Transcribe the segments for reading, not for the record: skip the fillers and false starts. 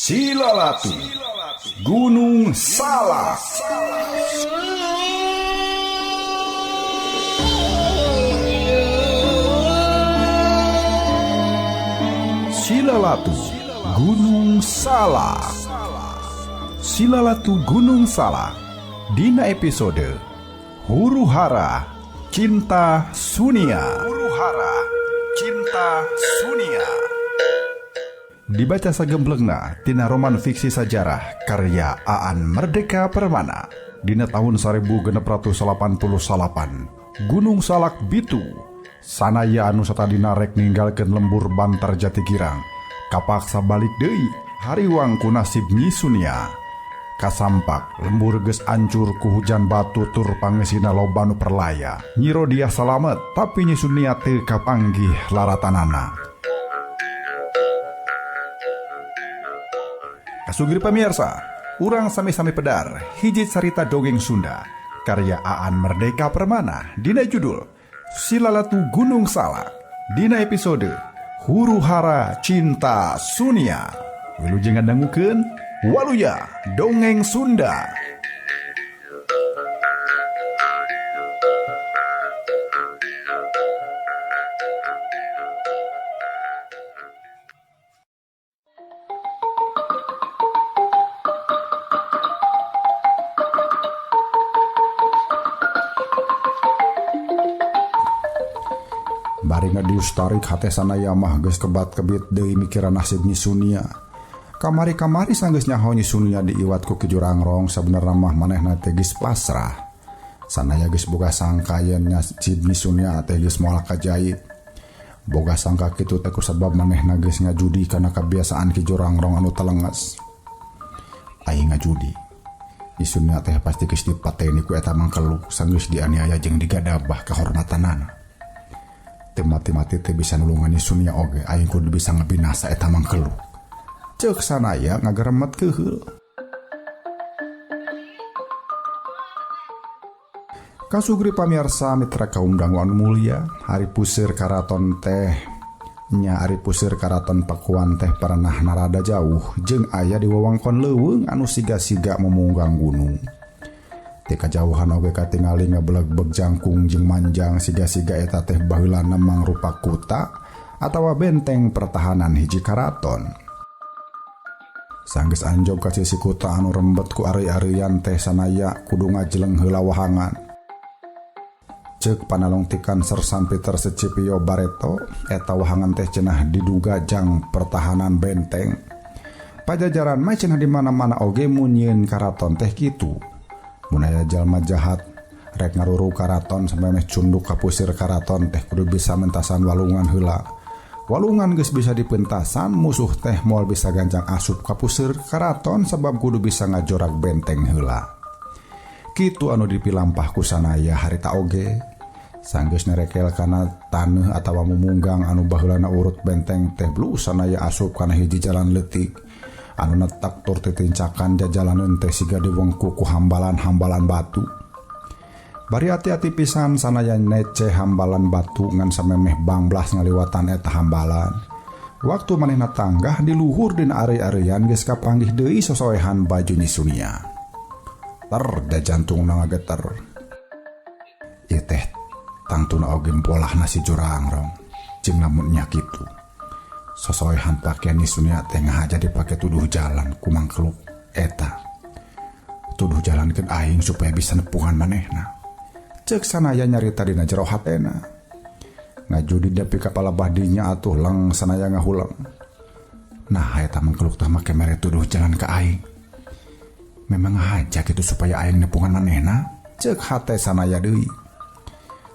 Silalatu Gunung Salak. Silalatu Gunung Salak. Silalatu Gunung Salak dina episode Huru Hara Cinta Sunia. Huru Hara Cinta Sunia. Dibaca sagemblengna tina roman fiksi sajarah karya Aan Merdeka Permana dina tahun 1689 Gunung Salak Bitu sanaya anu satadina rek ninggalkeun lembur Bantar Jati Girang kapaksa balik deui hariwang ku nasib Nyi Sunia. Kasampak lembur geus ancur ku hujan batu tur pangesina loba nu perlaya. Nyi Rodiah salamet tapi Nyi Sunia teu kapanggih laratanana. Kasugri pamirsa, urang sami-sami pedar hiji carita dongeng Sunda karya Aan Merdeka Permana dina judul Silalatu Gunung Salak dina episode Huru Hara Cinta Sunia. Wilujeng ngadangukeun Waluya Dongeng Sunda. Bari ngadius tarik hate sanaya mah geus kebat-kebit deui mikiran nasib Nyi Sunia. Kamari-kamari sanggeus nyaho Nyi Sunia diiwat ku Ki Jurangrong sabenerna mah manehna teh geus pasrah. Sanaya geus boga sangka yen nasib Nyi Sunia teh geus moal kajait. Boga sangka kitu teh kusabab manehna geus ngajudi kana kabiasaan Ki Jurangrong anu telenges. Aing ngajudi. Nyi Sunia teh pasti geus dipateni ku eta mangkeluk sanggeus dianiaya jeung digadabah kahormatanana. Mati-mati teh bisa nulungan Nyi Sunia oge aing kudu bisa ngebinasa eta mangkeluk. Ceuk sanaya ngageremet keuheul. Kasugri pamirsa mitra kaum dangu anu mulia, ari puseur karaton teh nya ari puseur karaton Pakuan teh paranah narada jauh jeung aya di wewengkon leuweung anu siga-siga memunggang gunung. Teu kajauhan oge katingali ngabelegbeg jangkung jeung manjang siga-siga eta teh baheulana mangrupa kuta atawa benteng pertahanan hiji karaton. Sanggeus anjob ka sisi kuta anu rembet ku ari-arian teh sanaya kudu ngajeleng heula wahangan. Ceuk panalungtikan Sersan Peter Scipio Barreto eta wahangan teh cenah diduga jang pertahanan benteng. Pajajaran mah cenah di mana-mana oge mun nyieun karaton teh kitu. Mun aya jalma jahat rek ngaruru karaton sampe meh cunduk ka pusir karaton teh kudu bisa mentasan walungan heula. Walungan geus bisa dipentasan musuh teh moal bisa gancang asup ka pusir karaton sebab kudu bisa ngajorak benteng heula. Kitu anu dipilampah ku sanaya harita oge. Sanggeus nerekel kana taneuh atawa mumunggang anu baheulana urut benteng teh blu sanaya asup kana hiji jalan leutik. Anu netak tur titincakan jajalaneun teh siga diwengku ku hambalan-hambalan batu. Bari hati-hati pisan sanaya nece hambalan batu ngan samemeh bangblas ngaliwatan eta hambalan. Waktu manehna tanggah di luhur dina ari-arian geus kapanggih deui sosoehan baju Nyi Sunia. Ter da jantungna ngageter. Ieu teh tangtuna oge polahna si Jurangrong. Jeung lamun nya kitu. Sosoehan pakaian Nyi Sunia teh ngahaja dipake tuduh jalan ku mangkeluk eta. Tuduh jalankeun aing supaya bisa nepungan manehna. Ceuk sanaya nyarita dina jero hatena. Ngajudi depi ka palebah dinya atuh leng sanaya ngahuleng. Nah eta mangkeluk teh make mere tuduh jalan ka aing. Memang ngahaja kitu supaya aing nepungan manehna. Ceuk hate sanaya deui.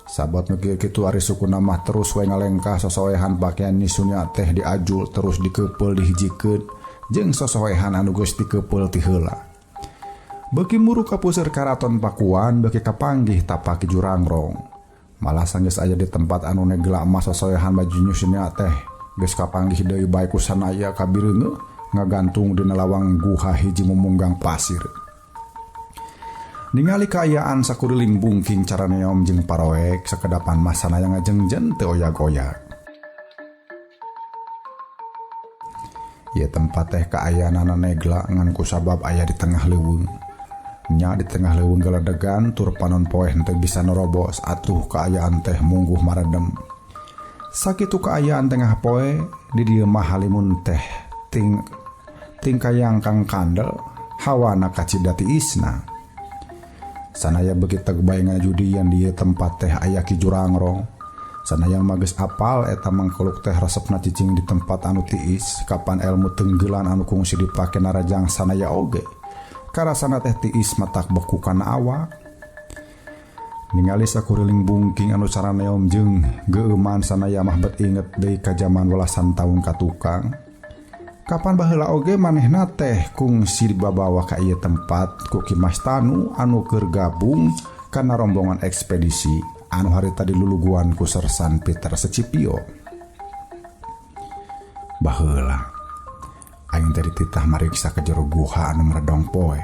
Sabot mikir kitu ari sukuna mah terus we ngalengkah sosoehan pakaian Nyi Sunia teh diajul terus dikeupel dihijikeun jeung sosoehan anu geus dikeupel ti heula. Beuki muruk ka puseur karaton Pakuan beuki kapanggih tapak Ki Jurangrong. Malah sanggeus aya di tempat anu negla mah sosoehan baju Nyi Sunia teh geus kapanggih deui bae ku sanaya kabireungeuh ngagantung dina lawang guha hiji mumunggang pasir. Ningali kaayaan sakuriling bungking caraneom jeung paroek sakedapan mah sanaya ngajengjen teu oyag-oyag. Ieu tempat teh kaayaanana negla ngan kusabab aya di tengah leuweung. Nya di tengah leuweung geledegan tur panon poe henteu bisa nerobos atuh kaayaan teh mungguh maredem. Sakitu kaayaan tengah poe di dieu mah halimun teh tingkayang kang kandel hawana kacida tiisna. Sanaya beuki teg bae ngajudian di ieu tempat teh aya Ki Jurangrong. Sanaya mah geus apal eta mangkeluk teh resepna cicing di tempat anu tiis, kapan elmu tenggelan anu kungsi dipake narajang sanaya oge. Karasana teh tiis matak beku kana awak. Ningali sakuriling bungking anu saraneom jeung geueuman sanaya mah bet inget deui ka jaman welasan taun ka tukang. Kapan baheula oge manehna teh kungsi dibabawa ka ieu tempat ku Ki Mas Tanu anu keur gabung kana rombongan ekspedisi anu harita diluluguan ku Sersan Peter Scipio. Baheula aing teh dititah mariksa ka jero guha anu meredong poe.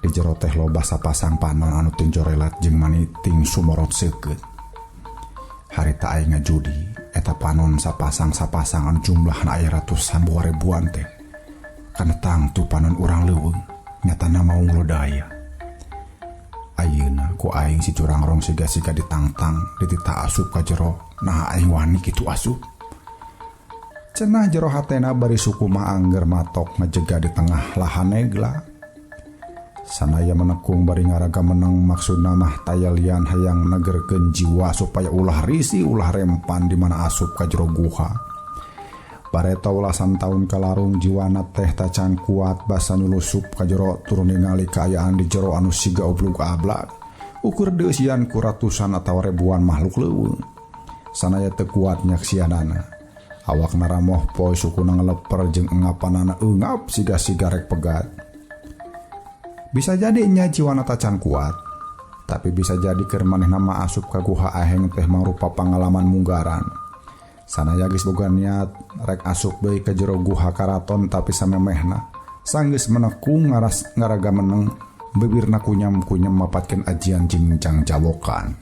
Di jero teh loba sapasang panon anu tinjorelat jeung maniting sumorot seukeut. Harita aing ngajudi eta panon sapasang-sapasang anu jumlahna aya ratusan boa ribuan teh. Kana tangtu panon urang leuweung nyatana maung lodaya. Ayeuna ku aing si Curangrong siga-siga ditangtang dititah asup ka jero. Nah aing wani kitu asup. Cenah jero hatena bari suku mah angger matok ngejega di tengah lahan negla. Sanaya menekung bari ngaraga menang maksudna mah taya lian hayang negerkeun jiwa supaya ulah risi ulah rempan di mana asup ka jero guha. Bareto welasan taun kalarung jiwana teh tacan kuat basa nyulusup ka jero tur ningali kaayaan di jero anu siga oblug ablak. Ukur deusian ku ratusan atawa ribuan makhluk leuweung. Sanaya teu kuat nyaksianana. Awakna ramoh poe sukuna ngeleper jeung engapanana eungap siga-siga rek pegat. Bisa jadi nya jiwana tacan kuat, tapi bisa jadi keur manehna mah asup ka guha aheng teh mangrupa pangalaman munggaran. Sanaya geus boga niat rek asup deui ka jero guha karaton tapi samemehna sanggeus menekung ngaras ngaraga meneng bibirna kunyam-kunyam mapatkeun ajian jingcang jawokan.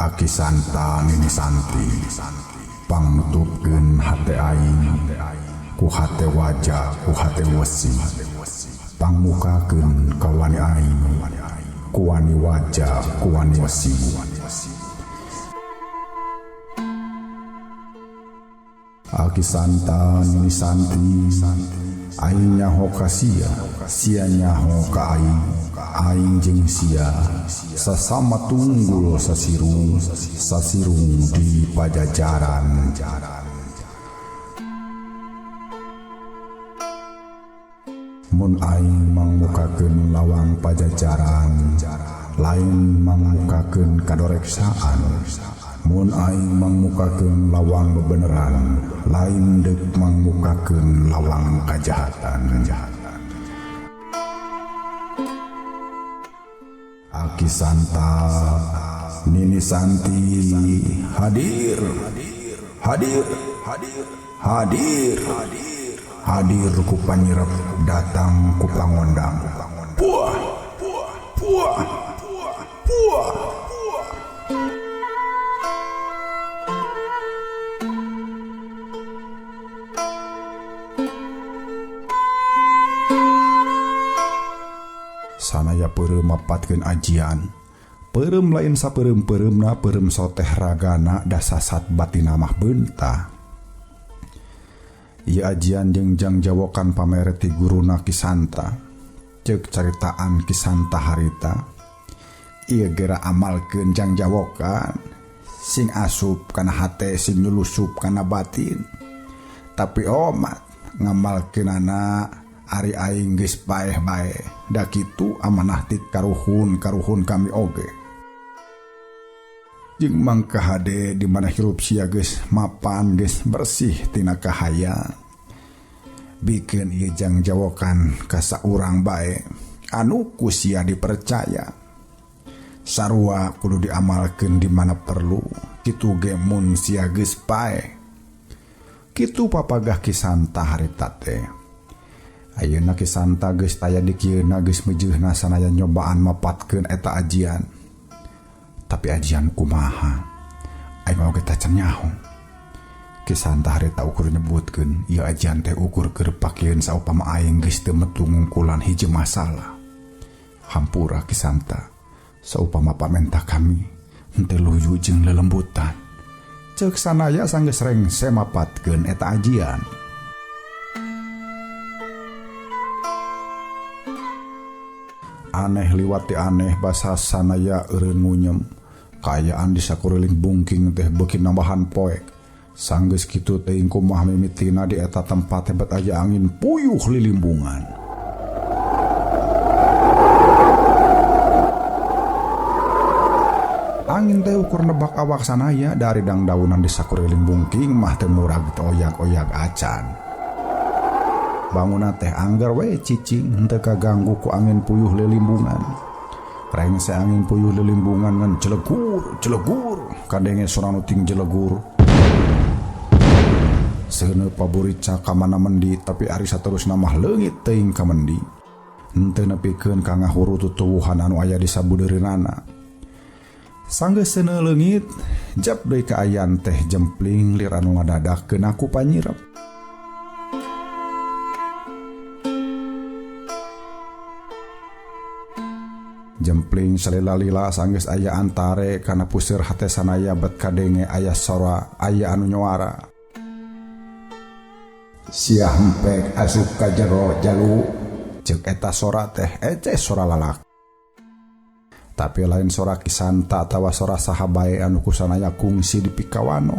Aki Santa Nini Santi pangnutupkeun hate aing ku hate wajah ku hate wesi pangmukakeun ka wani aing ku wani wajah ku wani wesi. Aki Santa Nini Santi aing nyaho ka sia, sia nyaho ka aing, aing jeung sia sasama tunggul sasirung, sasirung di pajajaran. Mun aing mangmukakeun lawang pajajaran, lain mangmukakeun kadoreksaan. Mun aing mangmukakeun lawang bebeneran, lain deuk mangmukakeun lawang kajahatan. Aki Santa Nini Santi hadir, hadir, hadir, hadir, hadir ku panyirep datang ku pangondang. Puah, puah, puah, puah, puah. Sanaya peureum mapatkeun ajian. Peureum lain sapeureum-peureumna peureum soteh ragana dasasat batina mah beunta. Ieu ajian jeung jangjawokan pamere ti guruna Ki Santa. Ceuk caritaan Ki Santa harita. Ieu gera amalkeun jangjawokan sing asup kana hate sing nyulusup kana batin. Tapi omat ngamalkeunana ari aing geus paeh bae. Da kitu amanah ti karuhun-karuhun kami oge. Jeung mangka hade di mana hirup sia geus mapan geus bersih tina kahayang. Bikeun ieu jangjawokan ka saurang bae anu ku sia dipercaya. Sarua kudu diamalkeun di mana perlu, kitu ge mun sia geus paeh. Kitu papagah Ki Santa harita teh. Ayeuna Ki Santa geus taya di kieuna geus mejeuhna sanaya nyobaan mapatkeun eta ajian. Tapi ajian kumaha? Aing oge teh can nyaho. Ki Santa harita ukur nyebutkeun ieu ajian teh ukur keur pakieun saupama aing geus teu metu ngungkulan hiji masalah. Hampura Ki Santa, saupama pamenta kami henteu luyu jeung lelembutan. Ceuk sanaya sanggeus rengse mapatkeun eta ajian. Aneh liwat ti aneh basa sanaya eureun ngunyem. Kaayaan di sakuriling bungking teh beuki nambahan poek. Sanggeus kitu teuing kumaha mimitina di eta tempat hebat aya angin puyuh lilimbungan. Angin teh ukur nebak awak sanaya dari dangdaunan di sakuriling bungking mah teu murag teu oyak-oyak acan. Bangunan teh angger we cicing henteu kaganggu ku angin puyuh lilimbungan. Rengse angin puyuh lilimbungan ngan jelegur jelegur kadenge sora nu ting jelegur. Seuneu paburica ka mana mendi tapi ari saterusna mah leungit teuing ka mendi. Henteu nepikeun ka ngahuru tutuwuhan anu aya di sabudeureunana. Sanggeus seuneu leungit, jap deui kaayaan teh jempling lir anu ngadadakeun aku panyirep. Jempling salila-lila sanggeus aya antare kana puseur hate sanaya bet kadenge aya sora aya anu nyuara. Sia hempek asup ka jero jalu, ceuk eta sora teh ece sora lalaki. Tapi lain sora Ki Santa atawa sora saha bae anu kusanaya kungsi di pikawano.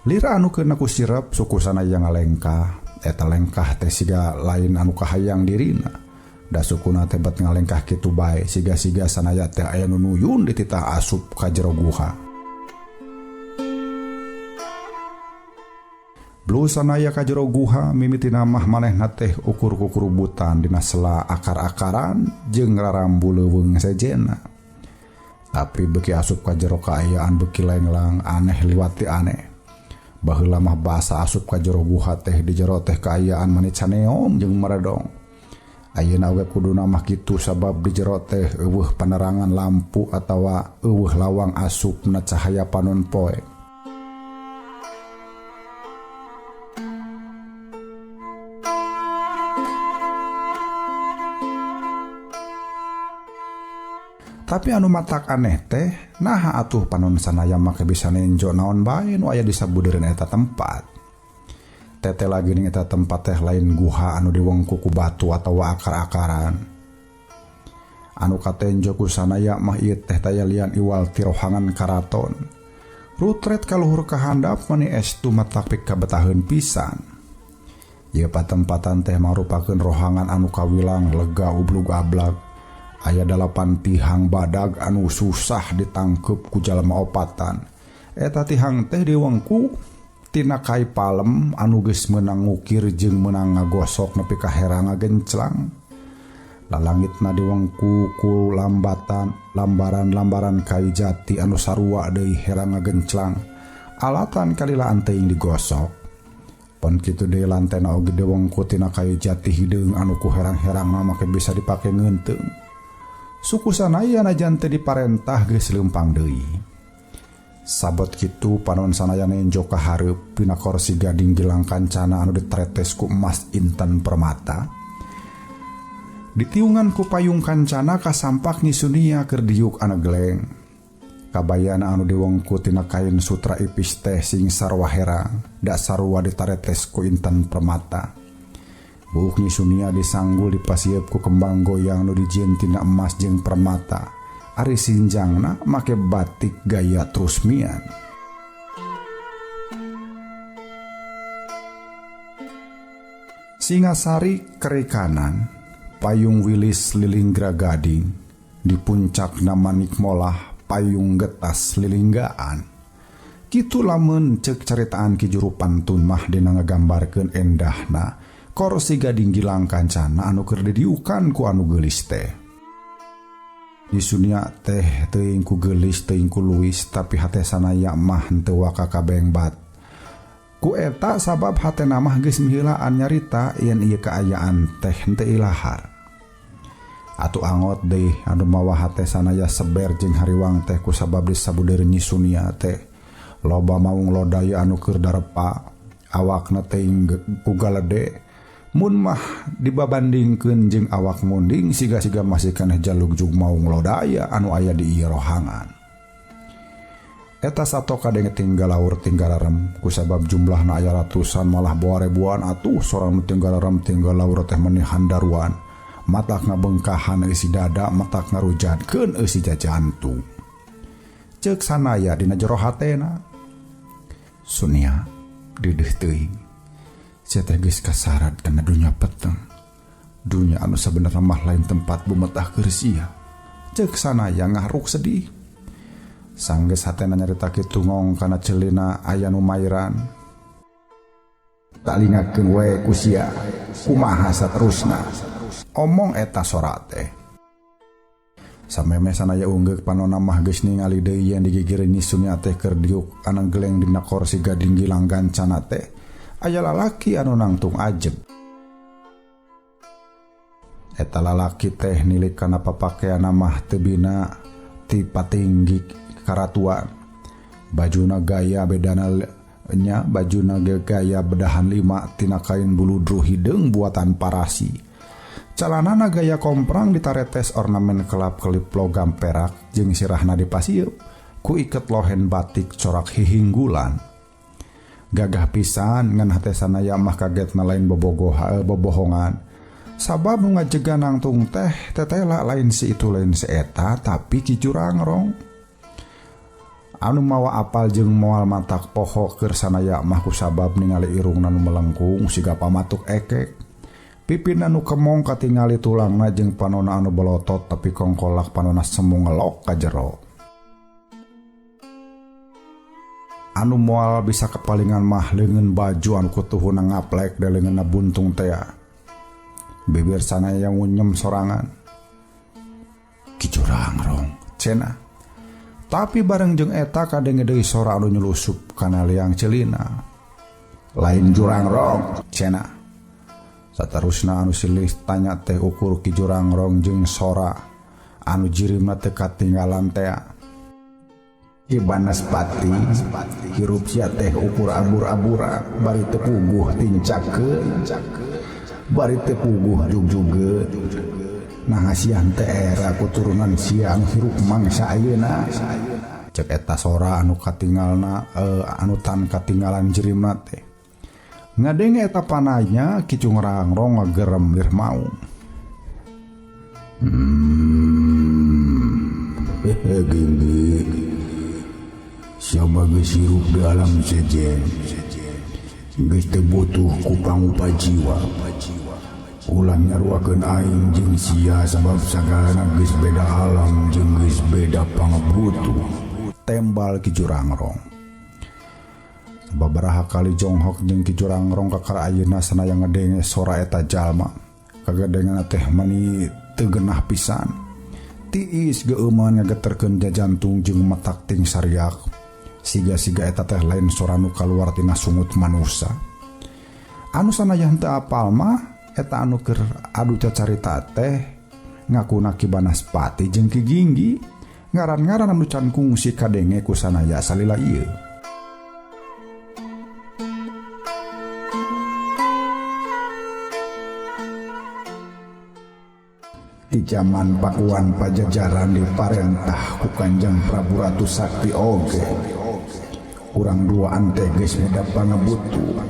Lira anu keuna ku sirep suku sanaya ngalengkah, eta lengkah teh siga lain anu kahayang dirina. Da sukuna teh bet ngalengkah kitu bae siga-siga sanaya teh aya nu nuyun dititah asup ka jero guha. Blu sanaya ka jero guha mimitina mah manehna teh ukur kukurubutan dina sela akar-akaran jeung rarambu leuweung sejena. Tapi beuki asup ka jero kaayaan beuki lenglang aneh liwat ti aneh. Baheula mah basa asup ka jero guha teh di jero teh kaayaan mani caneom jeung maredong. Ayeuna oge kuduna mah kitu sabab di jero teh eueuh panerangan lampu atawa eueuh lawang asupna cahaya panon poe. Tapi anu matak aneh teh naha atuh panon sanaya make bisa nenjo naon bae nu aya di sabudeureun eta tempat. Tete lagi ning eta tempat teh lain guha anu diwengku ku batu atawa akar-akaran. Anu katenjo ku sanaya mah ieu teh taya lian iwal ti rohangan karaton. Rutret ka luhur ka handap mani estu matak pik kabetaheun pisan. Ieu patempatan teh marupakeun rohangan anu kawilang lega ublug ablag. Aya 8 tihang badag anu susah ditangkep ku jalma opatan. Eta tihang teh diwengku tina kai palem anu geus meunang ngukir jeung meunang ngagosok nepi ka herang ngagenclang. Lalangitna diwengku ku lambatan lambaran-lambaran kai jati anu sarua deui herang ngagenclang. Alatan kalilaan teuing digosok. Pon kitu deui lantena oge diwengku tina kayu jati hideung anu ku herang-herang mah make bisa dipake ngeunteung. Suku sanaya najan teu diparentah geus leumpang deui. Sabot kitu panon sanaya nenjo ka hareup dina korsi gading gilang kancana anu ditretes ku emas intan permata. Ditiungan ku payung kancana kasampak Nyi Sunia keur diuk anu geleng. Kabayana anu diwengku tina kain sutra ipis teh sing sarua herang, da sarua ditaretes ku intan permata. Buuk Nyi Sunia disanggul dipasieup ku kembang goyang nu dijieun tina emas jeung permata. Ari sinjangna make batik gaya trusmian. Singasari kerikanan, payung wilis lilinggra gading, di puncak manik molah payung getas lilinggaan. Kitu lamun ceuk caritaan Ki Juru Pantun mah dina ngagambarkeun endahna korsi gading gilang kancana anu keur didiukan ku anu geulis teh. Nyi Sunia teh teuing ku geulis teuing ku luwis tapi hate sanaya mah henteu waka kabeng bat. Ku eta sabab hatena mah geus miheulaan nyarita yen ieu kaayaan teh henteu ilahar. Atuh angot deui anu mawa hate sanaya seber jeung hariwang teh ku sabab disabudeur Nyi Sunia teh. Loba maung lodaya anu keur darepa, awakna teh ku galede. Mun mah dibabandingkeun jeung awak munding siga-siga masih keneh jalugjug maung lodaya anu aya di ieu rohangan. Eta sato kadenge tinggal laur tinggal rem kusabab jumlahna aya ratusan malah boa ribuan atuh sorang nu tinggal rem tinggal laur teh meni handaruan matak ngabengkahan eusi dada matak ngarujatkeun eusi jajantung. Ceuk sanaya dina jero hatena Sunia deudeuh teuing sia teh geus kasarad kana dunya peteng, dunya anu sabenerna mah lain tempat bumetah keur sia. Ceuk sanaya ngahruk sedih. Sanggeus hatena nyarita kitu ngong kana celina aya nu mairan. Talingakeun we ku sia, kumaha saterusna. Omong eta sora teh. Sameme sanaya unggeuk panona mah geus ningali deui yen digigir Nyi Sunia teh keur diuk anu geleng dina korsi gading gilang gancana teh. Aya lalaki anu nangtung ajeg. Eta lalaki teh nilik kana papakeanna mah teu bina ti patinggi karatuan. Bajuna gaya bedana nya bajuna gaya bedahan lima tina kain buludruh hideung buatan parasi. Calanana gaya komprang ditaretes ornamen kelap-kelip logam perak jeung sirahna dipasieup ku iket lohen batik corak hihinggulan. Gagah pisan ngan hate sanaya mah kagetna lain bobogoh bobohongan. Sabab nu ngajegan nangtung teh tetela lain si itu lain si eta tapi Ki Jurangrong. Anu mawa apal jeung moal matak poho keur sanaya mah kusabab ningali irungna nu melengkung siga pamatuk ekek. Pipina nu kemong katingali tulangna jeung panona anu belotot tapi kongkolak panona semu ngelok ka jero. Anu moal bisa kepalingan mah leungeun baju anu kutuhuna ngaplek da leungeunna buntung tea. Bibir sanaya ngunyem sorangan. Ki Jurangrong cenah. Tapi bareng jeung eta kadenge deui sora anu nyulusup kana liang celina. Lain Jurangrong cenah. Saterusna anu silih tanya teh ukur Ki Jurangrong jeung sora anu jirimna teu katinggalan tea. Ki Banaspati hirup sia teh ukur abur-aburan bari teu puguh tincakeun bari teu puguh jugjugeun. Nah sian teh era kuturunan sia anu hirup mangsa ayeuna. Cek eta sora anu katingalna anu tan katinggalan jirimna teh. Ngadenge eta pananya Ki Jurangrong ngagerem lir mau. Ginggi. Siapa geus hirup di alam sejen geus teu butuh ku pangupa jiwa. Ulah nyaruakeun aing jeung sia sabab sagalana geus beda alam jeung geus beda pangabutuh. Tembal Ki Jurangrong. Sababaraha kali jonghok jeung Ki Jurangrong kakara ayeuna sanaya ngedenge sora eta jalma. Kagedengeunna teh mani teu genah pisan. Tiis geueuman ngageterkeun jajantung jeung matak ting sariak. Siga-siga eta teh lain sora nu kaluar tina sungut manusa. Anu sanaya henteu apal mah eta anu keur adu cacarita teh ngakuna Ki Banaspati jeung Ki Ginggi ngaran-ngaran anu can kungsi kadenge ku sanaya salila ieu. Di zaman Pakuan Pajajaran diparentah ku Kanjeng Prabu Ratu Sakti oge. Urang duaan teh geus beda pangabutuh.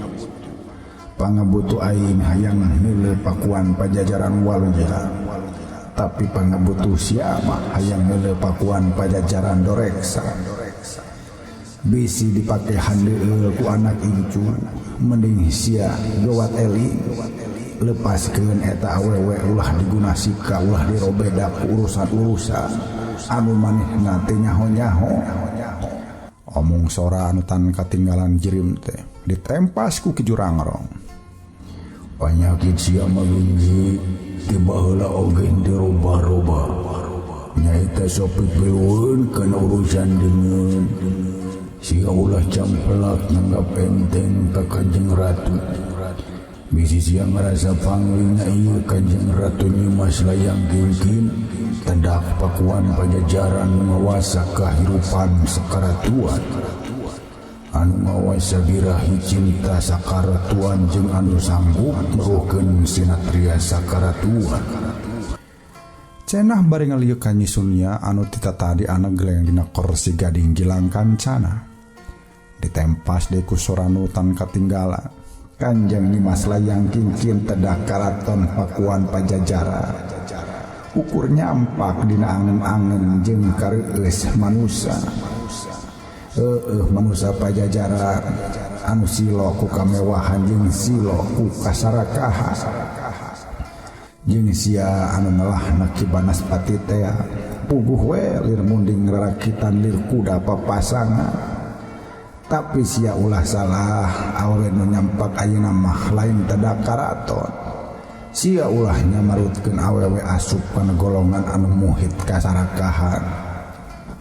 Pangabutuh aing hayang neuleuh Pakuan Pajajaran Waluya. Tapi pangabutuh sia mah hayang neuleuh Pakuan Pajajaran Doreksa. Bisi dipake handeueul ku anak incu, mending sia gawat eling. Lepaskeun eta awewe ulah diguna sika ulah dirobeda ku urusan-urusan anu manehna teh nyaho-nyaho. Omong sora anu tan katinggalan jirim teh ditempas ku Ki Jurangrong. Panyakit sia mah ginggi ti baheula oge dirobah-robah. Nyaeta sok pipilueun kana urusan deungeun. Sia ulah campelak nanggap enteng ka Kanjeng Ratu. Bisi sia ngarasa panglingna ieu Kanjeng Ratu Nyimas Layang Kingkin tedak Pakuan Pajajaran nu ngawasa kahirupan sakaratuan. Anu ngawasa birahi cinta sakaratuan jeung anu sanggup meruhkeun sinatria sakaratuan. Cenah bari ngalieu ka Nyi Sunia anu tita tadi anegleng dina kursi gading gilang kancana. Ditempas deui ku soranu tan katinggalan. Kanjeng Nyimas Layang Kingkin tedak karaton Pakuan Pajajaran. Ukur nyampak dina angen-angen jeung kareueus manusa. Heueuh manusa Pajajaran anu silo ku kamewahan jeung silo ku kasarakahan. Jeung sia anu nelahna Ki Banaspati teh puguh we lir munding rarakitan lir kuda papasangan. Tapi sia ulah salah awewe nu nyampak ayeuna mah lain tedak karaton. Sia ulah nyamarutkeun awewe asup kana golongan anu muhit kasarakahan.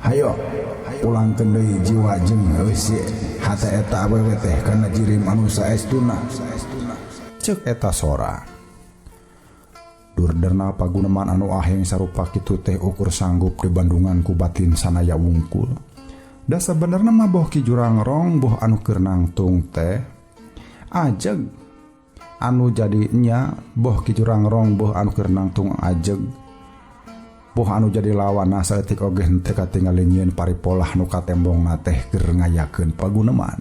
Hayo pulangkeun deui jiwa jeung eusi hate eta awewe teh kana jirim anu saestuna. Ceuk eta sora. Durderna paguneman anu aheng sarupa kitu teh ukur sanggup di bandungan ku batin sanaya wungkul. Da sabenerna mah boh Ki Jurangrong boh anu keur nangtung teh ajeg anu jadi nya boh Ki Jurangrong boh anu keur nangtung ajeg boh anu jadi lawan saeutik oge henteu katingali nyieun paripolah nu katembongna teh keur ngayakeun paguneman.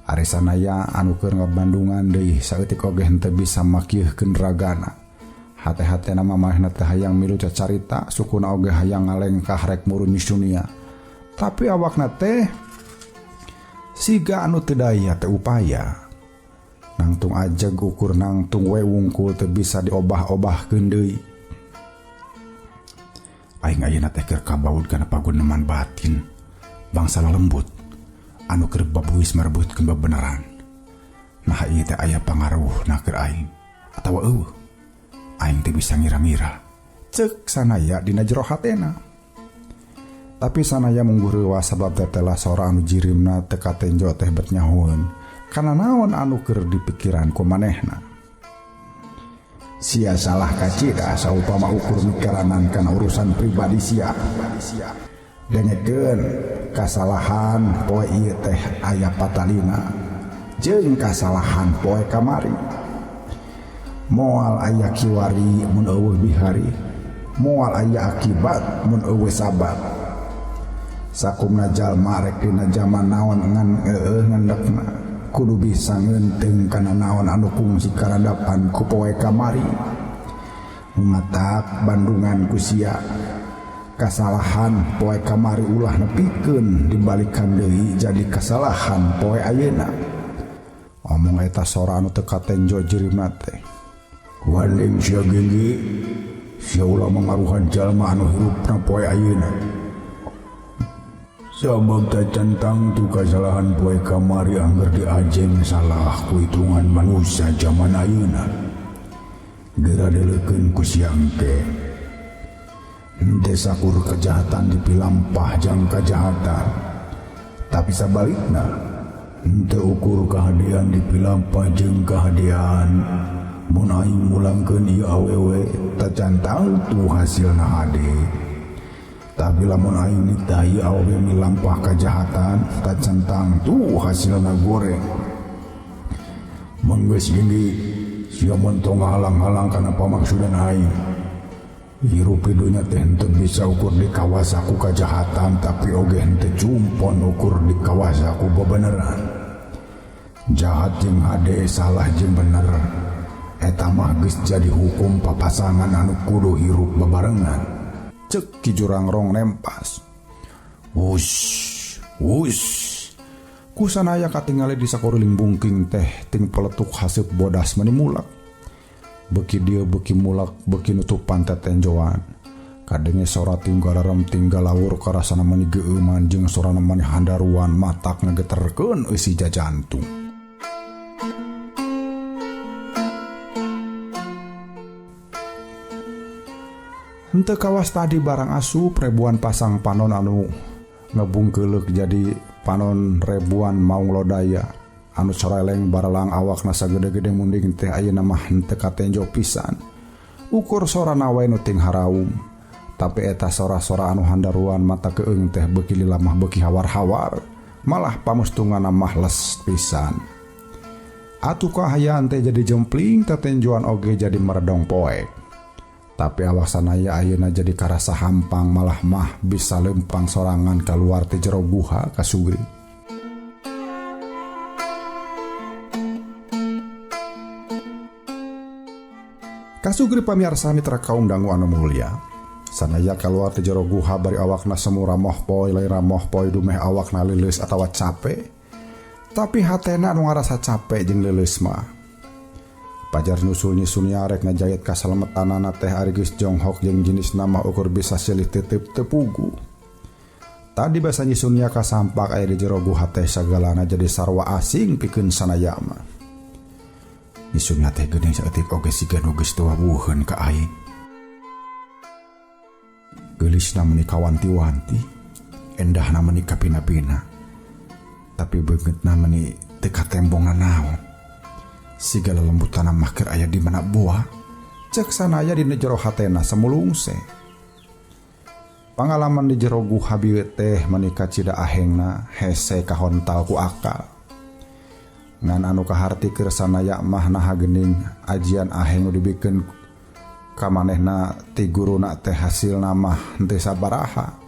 Ari sanaya anu keur ngabandungan deui saeutik oge henteu bisa makieuhkeun ragana. Hate-hatena mah manehna teh hayang milu cacarita sukuna oge hayang ngalengkah rek muru Nyi Sunia. Tapi awakna teh siga anu teu daya teu upaya. Nangtung ajeg ukur nangtung we wungkul teu bisa diobah-obahkeun deui. Aing ayeuna teh keur kabaud kana paguneman batin bangsa lelembut anu keur babuis marebutkeun bebeneran. Nah ieu teh aya pangaruhna keur aing atawa eueuh. Aing teh bisa ngira-ngira. Ceuk sanaya dina jero hatena. Tapi sanaya mungguh reuwas sabab tetelah sora anu jirimna teu katenjo teh bet nyahoeun. Kana naon anu keur dipikiran ku manehna. Sia salah kacida saupama ukur mikiranan kana urusan pribadi sia. Dengekeun kasalahan poe ieu teh aya patalina jeung kasalahan poe kamari. Moal aya kiwari mun eueuh bihari, moal aya akibat mun eueuh sabab. Sakumna jalma rek dina jaman naon ngan eueuh ngendekna kudu bisa ngeunteung kana naon anu kungsi karadapan ku poe kamari. Matak bandungan ku sia kasalahan poe kamari ulah nepikeun dibalikan deui jadi kasalahan poe ayeuna. Omong eta sora anu teu katenjo jirimna teh. Wanding sia gengge sia ulah mangaruhan jalma anu hirupna poe ayeuna. Sabab tacantang tu kasalahan poe kamari angger diajeng salah ku hitungan manusia jaman ayeuna. Geura deleukeun ku sia engke. Henteu sakur kejahatan dipilampah jang kajahatan. Tapi sabalikna henteu ukur kahadean dipilampah jeung kahadean. Mun aing mulangkeun ieu awewe tacantang tu hasilna hade. Tapi lamun aing nitahi awewe milampah kajahatan tacantang tu hasilna goreng. Menggeus genggi sia montong halang-halang kana pamaksudan aing. Hirup di dunya teh henteu bisa ukur di kawasaku kajahatan tapi oge henteu cumpon ukur di kawasaku bebeneran. Jahat jeung hade salah jeung bener eta mah geus jadi hukum papasangan anu kudu hirup bebarengan. Ceuk Ki Jurangrong nempas. Wush, wush. Ku sanaya katingali di sakuriling bungking teh ting peletuk haseup bodas meni mulak. Beuki dieu beuki mulak beuki nutupan tetenjoan. Kadenge sora tinggal rem tinggal lawur karasana meni geueuman jeung sorana meni handaruan matak ngageterkeun eusi jajantung. Henteu kawas tadi barang asup ribuan pasang panon anu ngebungkeuleuk jadi Panon ribuan maung lodaya anu coreleng baralang awakna sagede-gede munding teh ayeuna mah henteu katenjo pisan. Ukur sorana wae nu ting haraum. Tapi eta sora-sora anu handaruan mata keung teh beuki lila mah beuki hawar-hawar, malah pamustunganna mah les pisan. Atuh kahayaan teh jadi jempling, tetenjoan oge jadi meredong poek. Tapi awak sanaya ayeuna jadi karasa hampang malah mah bisa lempang sorangan kaluar ti jero guha kasugri. Kasugri pamiarsa mitra kaum dangu anu mulia. Sanaya kaluar ti jero guha bari awakna semu ramoh poe lain ramoh poe dumeh awakna leuleus atawa capek. Tapi hatena anu ngarasa capek jeung leuleus mah. Pajar nyusul nyisunia rek ngajait kasalametanana teh ari geus jonghok jeung jenis nama ukur bisa silih titip teu pugu. Tadi basa nyisunia kasampak aya di jero guha teh sagalana jadi sarwa asing pikeun sanaya mah. Nyisunia teh geuning saeutik oge siga nu geus tuwawuheun ka aing. Geulisna meuni kawanti-wanti, endahna meuni kapina-pina. Tapi beungeutna meuni teu katembong nanaon. Siga lelembutanna mah keur aya di mana buah. Cek sanaya dina jero hatena semulungse. Pangalaman di jero guha bieu teh meuni kacida ahengna hese kahontal ku akal. Ngan anu kaharti keur sanaya mah naha geuning ajian aheng nu dibikeun ka manehna ti guruna teh hasilna mah henteu sabaraha.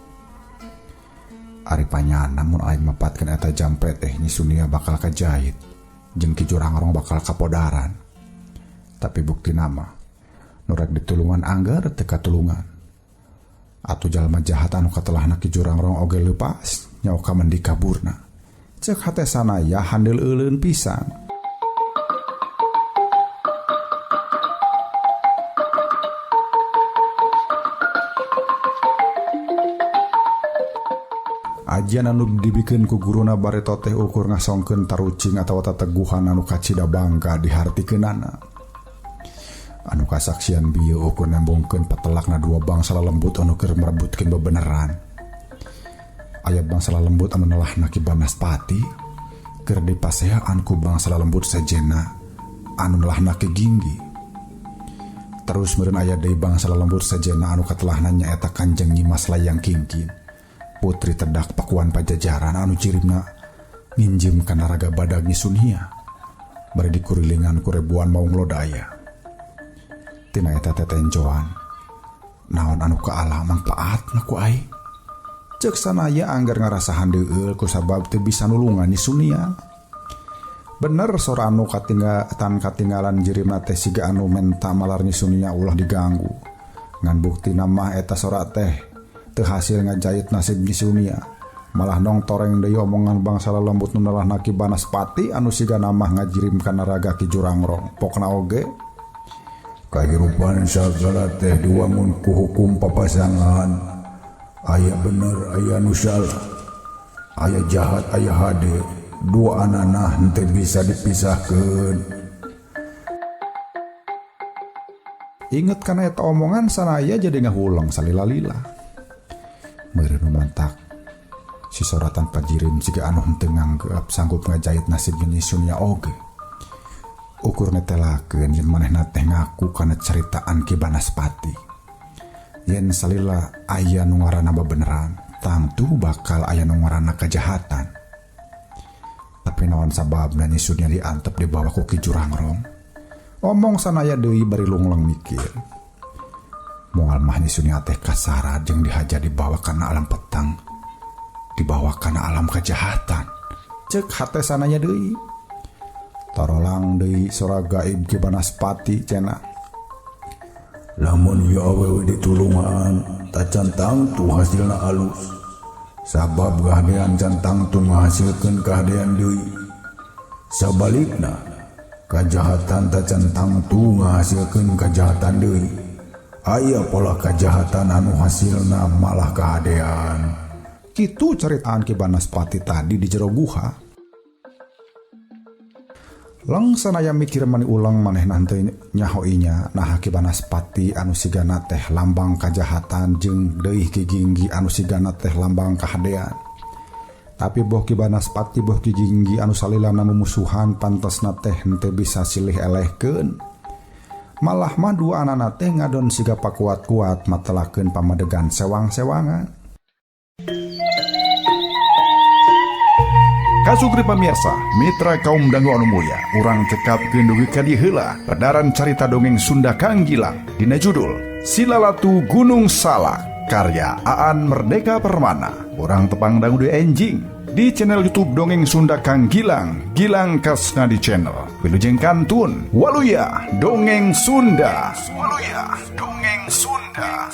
Ari panyana mun aing mapatkeun eta jampe teh Nyi Sunia bakal kajahit. Jeung Ki Jurangrong bakal kapodaran. Tapi bukti nama nu rek ditulungan angger teu katulungan. Atuh jalma jahat anu katelahna Ki Jurangrong oge leupas nyawa ka mendi kaburna. Ceuk hate sanaya handeul euleun pisan. Ajian anu dibikeun ku guruna bareto teh ukur ngasongkeun tarucing atawa tateguhan anu kacida bangga dihartikeunana. Anu kasaksian bieu ukur nembongkeun patelakna dua bangsa lelembut anu keur merebutkeun bebeneran. Aya bangsa lelembut anu nelahna Ki Banaspati keur dipaseaan ku bangsa lelembut sejenna anu nelahna Ki Ginggi. Terus meureun aya deui bangsa lelembut sejenna anu katelahna nyaeta Kanjeng Nyimas Layang Kingkin. Putri Tedak Pakuan Pajajaran anu cirimna nginjem kana raga badag Nyi Sunia bari dikurilingan ku ribuan maung lodaya. Tina eta tetenjoan naon anu kaala mangpaatna ku aing. Ceuk sanaya anggar ngarasa handeueul ku sabab teu bisa nulungan Nyi Sunia. Bener sora anu katinggalan jirimna teh siga anu menta malar Nyi Sunia ulah diganggu. Ngan buktina mah eta sora teh teu hasil ngajait nasib Nyi Sunia. Malah nong toreng deui omongan bangsa lelembut nu nelahna Ki Banaspati anu siga mah ngajirim kana raga Ki Jurangrong. Pokna oge kahirupan sagala teh diwangun ku hukum papasangan. Aya bener aya nu salah, aya jahat aya hade, dua anana henteu bisa dipisahkeun. Inget kana eta omongan sanaya jadi ngahuleng salila-lila. Meureun mantak si soratan pajirim siga anu henteu nganggep sanggup ngajait nasib Nyi Sunia oge. Ukur netelakeun yen manehna teh ngaku kana caritaan Ki Banaspati. Yen salila aya nu ngaranna bebeneran, tangtu bakal aya nu ngaranna kajahatan. Tapi naon sababna Nyi Sunia diantep dibawa ku Ki Jurangrong? Omong sanaya deui bari lungleng mikir. Moal mah Nyi Sunia teh kasara jeung dihaja dibawa kana alam petang, dibawa kana alam kejahatan. Ceuk hate sanaya deui. Tarolang deui sora gaib Ki Banaspati cenah. Lamun ieu awewe ditulungan, tacan tangtu hasilna alus. Sabab kahadean can tangtu ngahasilkeun kahadean deui. Sabalikna, kajahatan tacan tangtu ngahasilkeun kajahatan deui. Aya pola kajahatan anu hasilna malah kahadean. Kitu ceritaan Ki Banaspati tadi di jero guha. Leng sanaya mikir mani ulang manehna henteu nyaho inya naha Ki Banaspati anu sigana teh lambang kajahatan jeung deui Ki Ginggi anu sigana teh lambang kahadean. Tapi boh Ki Banaspati boh Ki Jinggi anu salilana mumusuhan pantesna teh henteu bisa silih elehkeun. Malah mah duanana teh ngadon siga pakuat-kuat matelakeun pamadegan sewang-sewangan. Kasugri pamirsa, mitra kaum dangu anu mulya, urang cekapkeun dugi ka dieu heula pedaran carita dongeng Sunda Kang Gilang dina judul Silalatu Gunung Salak karya Aan Merdeka Permana. Urang tepang dangu deui enjing di channel YouTube Dongeng Sunda Kang Gilang, Gilang Kasna di channel. Wilujeng kantun, waluya Dongeng Sunda. Waluya Dongeng Sunda.